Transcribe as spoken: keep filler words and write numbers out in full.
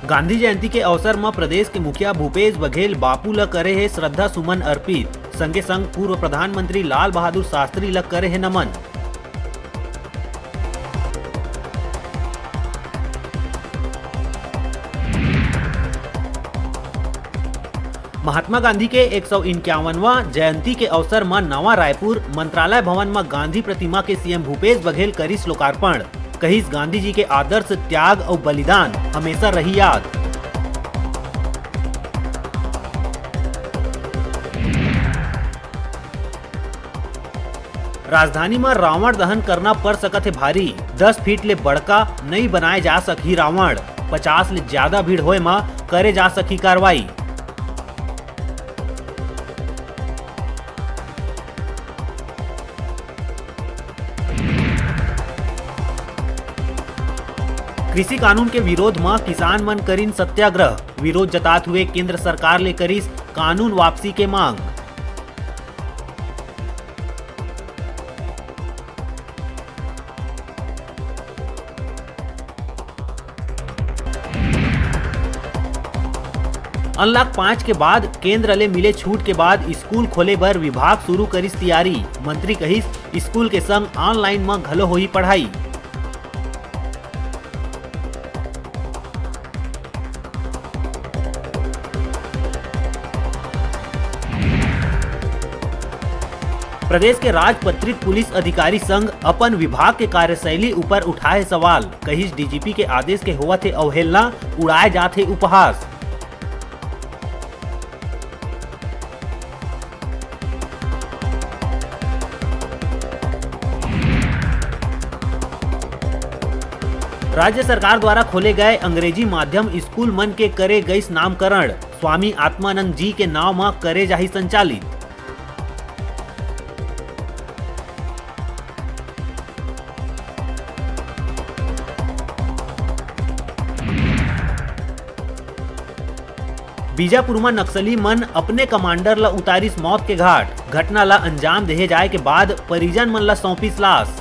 गांधी जयंती के अवसर म प्रदेश के मुखिया भूपेश बघेल बापू ल करे हे श्रद्धा सुमन अर्पित, संगे संग पूर्व प्रधानमंत्री लाल बहादुर शास्त्री ल करे हे नमन। महात्मा गांधी के एक सौ इक्यावनवां जयंती के अवसर म नवा रायपुर मंत्रालय भवन म गांधी प्रतिमा के सीएम भूपेश बघेल करिस लोकार्पण। कहिस, गांधी जी के आदर्श, त्याग अउ बलिदान हमेशा रही याद। राजधानी म रावण दहन करना पड़ सकत हे भारी, दस फीट ले बड़का नइ बनाए जा सकही रावण, पचास ले ज्यादा भीड़ होए म करे जा सकही कार्रवाई। कृषि कानून के विरोध म किसान मन करिन सत्याग्रह, विरोध जतात हुए केंद्र सरकार ले करिस कानून वापसी के मांग। अनलॉक पाँच के बाद केंद्र ले मिले छूट के बाद स्कूल खोले बर विभाग शुरू करिस तैयारी। मंत्री कहिस, स्कूल के संग ऑनलाइन म घलो होही पढ़ाई। प्रदेश के राजपत्रित पुलिस अधिकारी संग अपन विभाग के कार्यशैली ऊपर उठाए सवाल, कहिस डीजीपी के आदेश के होवत हे अवहेलना, उड़ाए जात हे उपहास। राज्य सरकार द्वारा खोले गए अंग्रेजी माध्यम स्कूल मन के करे गइस नामकरण, स्वामी आत्मानंद जी के नाव म करे जाही संचालित। बीजापुर म नक्सली मन अपने कमांडर ल उतारिस मौत के घाट। घटना ल अंजाम देहे जाए के बाद परिजन मन ल सौंपिस लाश।